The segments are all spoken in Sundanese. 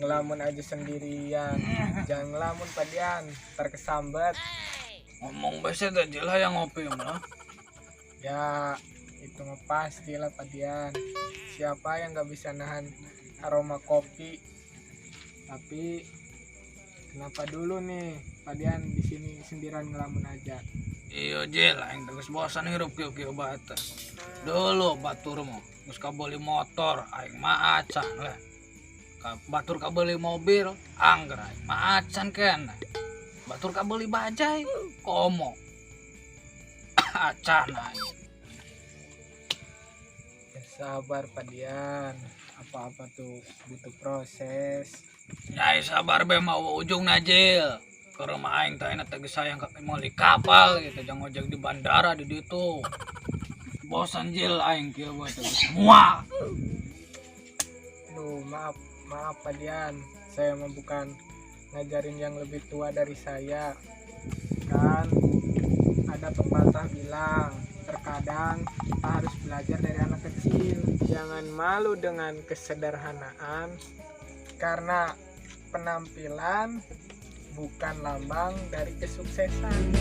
Ngelamun aja sendirian. Jangan ngelamun Pak Dian, ntar kesambat. Ngomong biasa teh jelah yang ngopi mah. Ya, itu mah pasti lah Pak Dian. Siapa yang gak bisa nahan aroma kopi? Tapi kenapa dulu nih Pak Dian di sini sendirian ngelamun aja? Iya Jil, aing teh geus bosan hirup kieu-kieu bae teh. Dulu batur mah geus kabeli motor, aing mah acan lah. Batur kabeli mobil, angger aing mah acan keneh. Batur kabeli bajai, komo. Acan aing. Ya sabar Pak Dian, apa-apa tuh butuh proses. Ya sabar be mau ujungna Jil. Ke rumah aing teh enak teh geus sayang ka meuli kapal gitu, jangan ngojek di bandara di ditu. Bosan Jil aing kieu bae teh geus muak. Aduh, maaf, maaf Pak Dian. Saya mah bukan ngajarin yang lebih tua dari saya. Kan ada pepatah bilang, terkadang kita harus belajar dari anak kecil. Jangan malu dengan kesederhanaan, karena penampilan bukan lambang dari kesuksesan.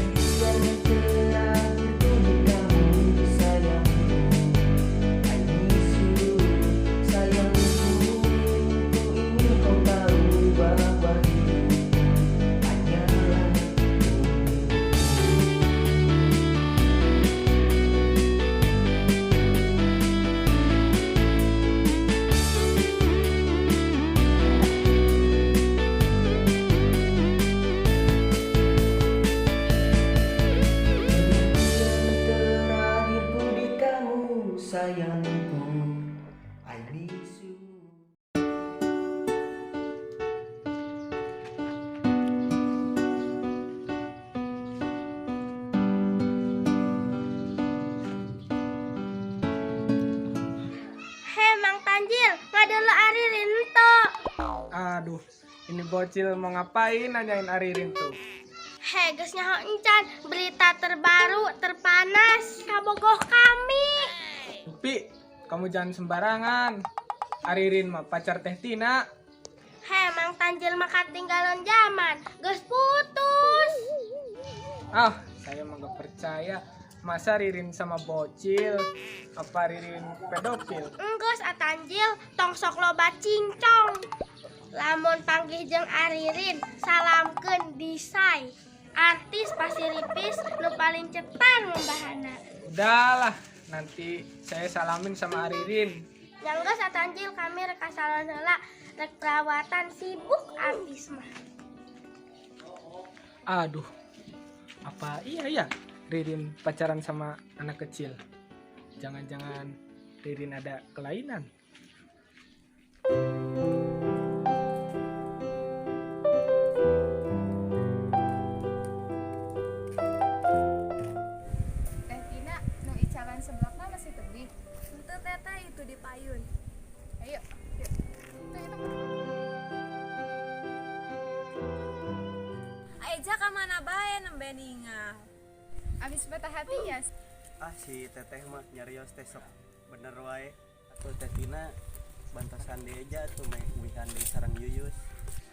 Sayangku, I miss you. Hei Mang Tanjil, ngadelo Aririn tuh. Aduh, ini bocil mau ngapain nanyain Aririn tuh? Hei, geus nyaho encan, berita terbaru, terpanas, kabogoh kami. Pi, kamu jangan sembarangan. Aririn mah pacar Teh Tina. Hei, Mang Tanjil mah katinggalan zaman, geus putus. Ah, saya mah gak percaya. Masa Ririn sama bocil? Apa Ririn pedofil? Enggeus Atanjil, tong sok loba cincong. Lamun panggih jeung Aririn, salamkeun disai. Artis Pasiripis nu paling cetar membahana. Udahlah, nanti saya salamin sama Aririn. Yang geus Atanjil kami rek salon heula, rek perawatan sibuk artis mah. Aduh, apa iya ya Ririn pacaran sama anak kecil? Jangan-jangan Ririn ada kelainan. Teh Tina, nu icalan sebelahna masih tebih. Henteu teteh itu di payun. Ayo, yuk. Tuh, itu. Aeja ka mana bae nembe ningal. Abis patah hati ya? Ah, si teteh mah nyarios teh sok bener wae. Atuh Teh Tina bantosan deui aja atuh meh uihan deui sareng Yuyus.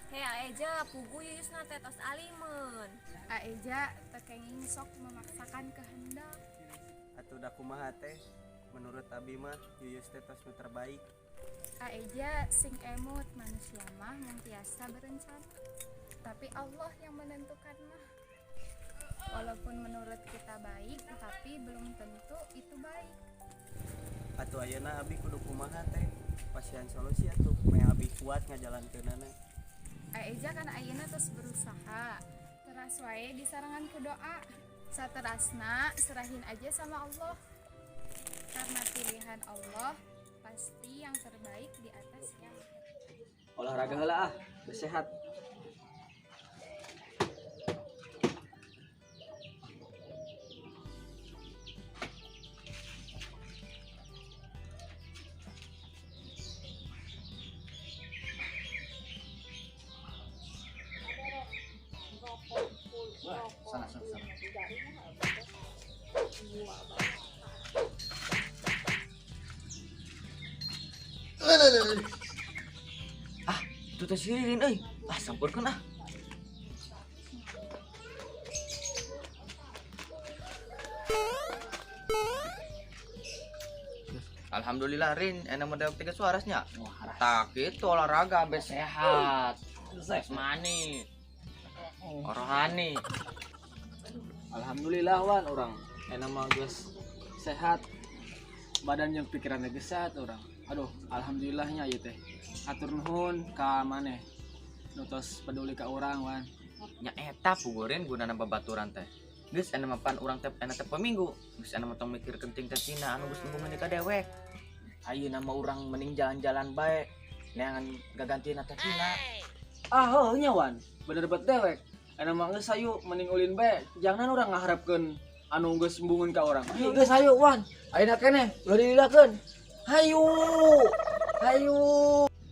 Hei Aeja, pugu Yuyusna teh tos alimeun. Aeja teu kenging sok memaksakan kehendak. Atuh da kumaha teh? Menurut abi mah Yuyus teh tos nu terbaik. Aeja sing emut manusia mah mun tiasa berencana. Tapi Allah yang menentukan mah. Walaupun menurut kita baik, tapi belum tentu itu baik. Atuh ayeuna abi kudu kumaha teh? Pasihan solusi atuh meh abi kuat ngajalankeunana. Aeja kan ayeuna terus berusaha. Teras wae disarengan ku doa. Saterasna serahin aja sama Allah. Karena pilihan Allah pasti yang terbaik di atas yang terbaik. Olahraga heula ah, bersehat. Wah, sana, sana, sana. Ah, itu Itu teh si Ririn euy. Ah sampeurkeun ah. Alhamdulillah Rin, enak model tiga suarasnya. Tak itu olahraga be sehat. Jasmani. Rohani. Alhamdulillah Wan orang enak mah geus sehat. Badan yang pikirannya geus sehat orang. Aduh, alhamdulillahnya ieu teh. Atur nuhun ka maneh. Nu tos peduli ka urang Wan. Nya eta pugurin gunana babaturan teh. Geus enak mah pan urang teh enak teh peminggu. Geus enak mah tong mikir kenting teh Cina anu geus embungeun ka dewek. Ayeuna mah urang mending jalan-jalan bae. Neangan gagantina teh Cina. Ah heuh nya Wan, bener bet dewek. Enak mah geus hayu mending ulin bae. Jangan urang ngaharepkeun anu geus embungeun ka urang. Ieu geus hayu Wan. Ayeuna keneh ulah dililakeun. Hayu. Hayu.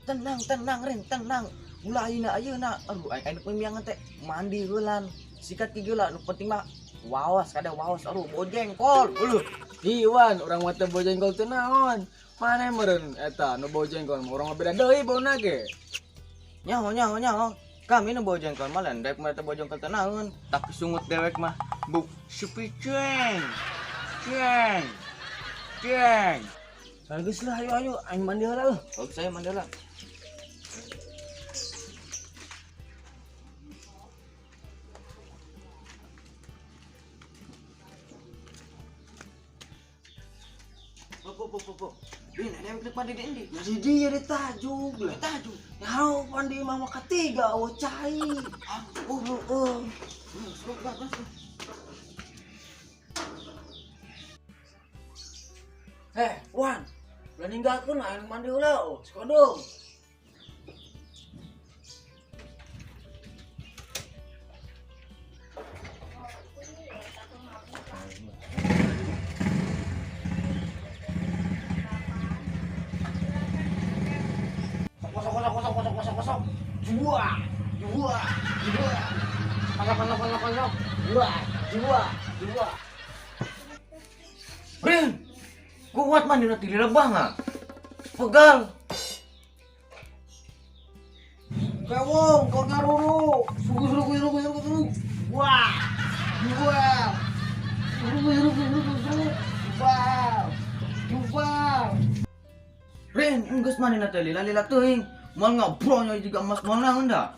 Tenang, tenang Rin, tenang. Ulah ayeuna ayeuna. Aduh aing mimiangan teh mandi heulan. Sikat gigi lah, nu penting mah wawas kada wawas aduh bojengkol. Uluh. Ih Wan, urang mah teh bojengkol teu naon. Maneh meureun eta nu bojengkol mah urang mah beda deui bauna ge. Nyaho nyaho nyaho. Kami nu bojengkol mah lendek mah teh bojengkol teu naon, tapi sungut dewek mah buk sepi ceng. Ceng. Ceng. Bagus lah, ayo ayo aing mandi heula lah. Oh, saya mandi heula. Pop. Rin, ada mandi di endi? Ya di dia di tajuk lah. Tajuk. Ya mandi mah mah katiga oh cai. Oh, oh. Eh, Wan. Ulah ninggalkeun aing mandi heula oh, sekodong. Kosong. Dua, dua, dua. Kosong. Dua, dua, dua. Rin, kuat mandi nanti lila banget. Pegal. Kewong, kau ngaruru. Sugu, sugu, sugu, sugu, sugu. Wah, dua. Sugu, sugu, sugu, sugu. Wow, dua. Rin, enggeus mandi nanti lila lila teuing. Mal ngobrolnya juga emas mal naon dah.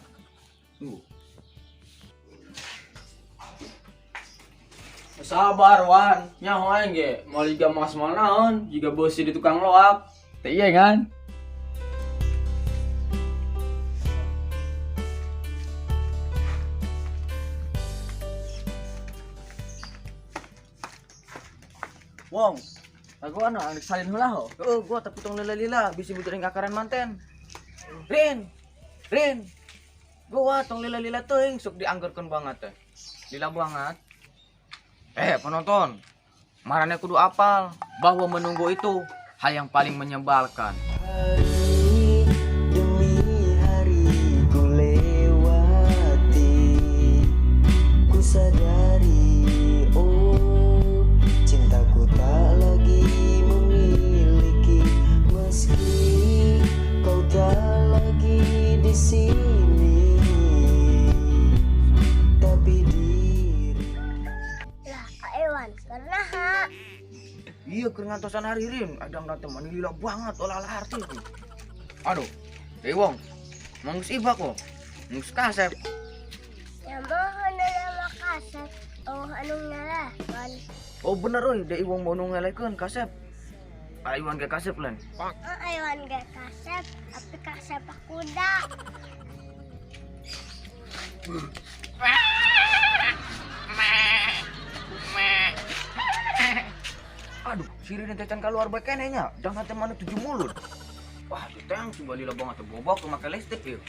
Sabar Wan, nyaho aing ge, moal jiga emas mal naon, jiga beusi di tukang loak. Teh iya kan? Wong, aku anu aing salin heula ho. Heeh, gua tapi tong lila-lila bisi butuh akaran manten. Rin, Rin, gua tong lila-lila teuing sok dianggerkeun banget teh. Lila banget. Penonton, marane kudu apal bahwa menunggu itu hal yang paling menyebalkan. Hari demi hari ku lewati, ku sadari oh cintaku tak lagi memiliki, meski kau tak lagi di sini, tapi diri. Lah, Ewan, karena ha. Iya, keur ngantosan hari Rin, adang datang mani lila banget olah artis. Aduh, deui wong. Mong geus ibak kok. Geus kasep. Ya mohon nama kasep. Oh, anu ngalahkan. Oh bener euy, deui wong mau nu ngalekeun kasep. Ayuan ge kasep lain. Oh, ayuan ge kasep, tapi kasep kuda. Aduh, si Rin teh can kaluar bae keneh nya. Jangan teh mana tujuh mulut. Wah, diteng coba lila banget teh bobok make listrik ieu.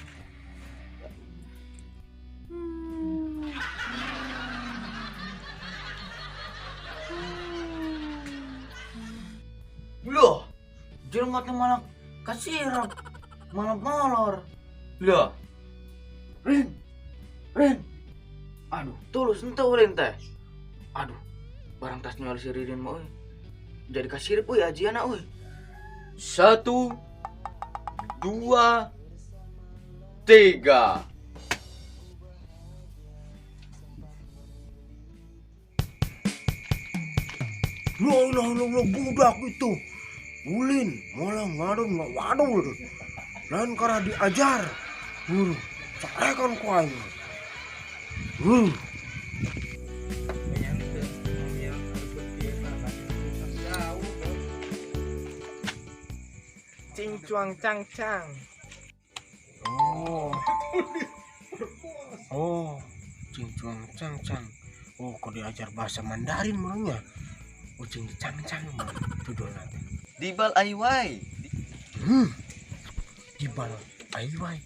Loh, jelema teh malah kasirap, malah molor. Loh, Rin, Rin, aduh, tulus henteu Rin teh. Aduh, barang tas nyual si Ririn mah euy. Jadi kasirip euy ajiana euy. 1, 2, 3. Loh, loh, loh, loh, budak itu. Ulin, malah ngadon ngawadul. Lain karena diajar. Guru, carekan ku aing. Guru. Cing cuang cang cang. Oh. Oh, cing cuang cang cang. Oh, kok diajar bahasa Mandarin meureunnya. Ucing cang cang mah judulna teh. Dibal aiwai. Dibal aiwai.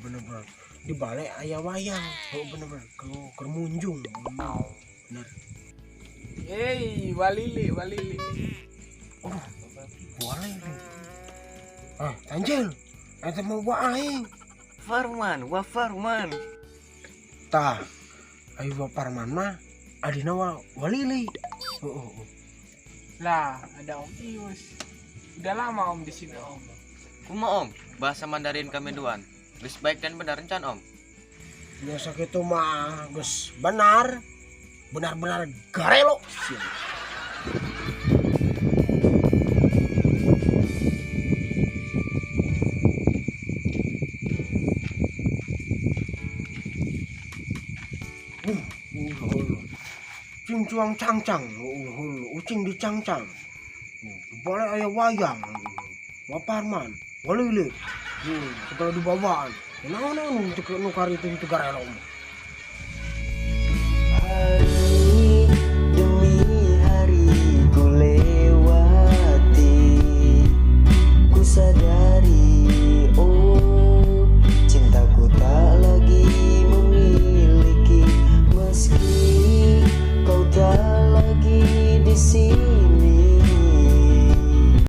Bener-bener. Di balik aya wayang. Oh, bener-bener. Keur munjung. Bener. Hey, walili, walili. Aduh, walili. Ah, Tanjil. Eta mah wa aing. Farman, wa Farman. Tah, ayo wa Farman mah adina wa walili. Oh. Lah, ada Om Ius. Udah lama Om di sini Om. Kuma Om, bahasa Mandarin kami duan. Geus baik dan benar encan Om. Biasa kitu mah geus benar. Benar-benar garelo. Cing cuang cang cang, ucing di cang cang. Boleh aya wayang, wa Parman, walili, segala dibawaan. Naon nu kari itu garelo. Hari demi hari ku lewati, ku sadari oh cintaku tak lagi memiliki, meski kau tak lagi di sini.